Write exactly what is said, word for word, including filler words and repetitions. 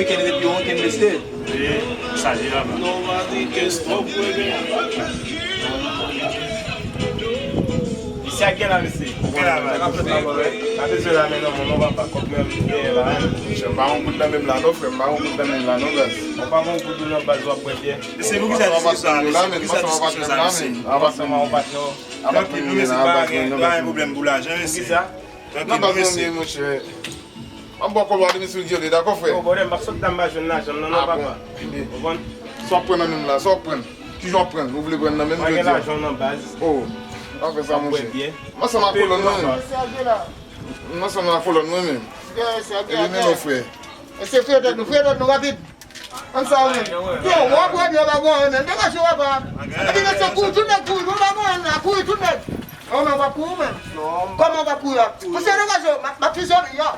Can it be on? Can it stay? Sa di la, man. Isi a gen la, mesye. Gen la, man. Pa bezwen la, men non, non, papa, kòb mwen dèyè la, hein. Chè, m pa yon goud nan menm la, non, frè, m pa yon goud nan menm la, non, baz. Ou pa yon goud nan baz, w ap bwè byè. Mesye, pou ki sa di sa, mesye, pou ki sa di sa, mesye? Ansanm a yon patnè. Trankil, nou, mesye, pa gen, pa gen pwoblèm pou lajan, mesye. Pou ki sa? Trankil, nou, mesye. M ap ba w kòb la demen si w di yo de dakò, frè. Bon, bòdè, m ap sot la, m pa jwenn lajan m nan, non, papa. Ou konprann? Sa w ap pran nan menm la, sa w ap pran? Kijan w ap pran? Ou vle pran nan menm jodi a? Pa gen lajan nan baz. Oh, pa fè sa, monchè. M ansanm ak kolòn mwen. M ansanm ak kolòn mwen menm. Epi men non, frè. Mesye, fè tèt nou, fè tèt nou rapid. Ann sa ou menm. Yo, w ap wè byen, w ap wè menm. Degaje w, papa. Epi mesye, kouri, tout nèg kouri, nou pa mwen la, kouri, tout nèg. Ou menm, w ap kouri ou menm. Kòman w ap kouri la? Mesye, degaje w, m ap, m ap fizye w, yo.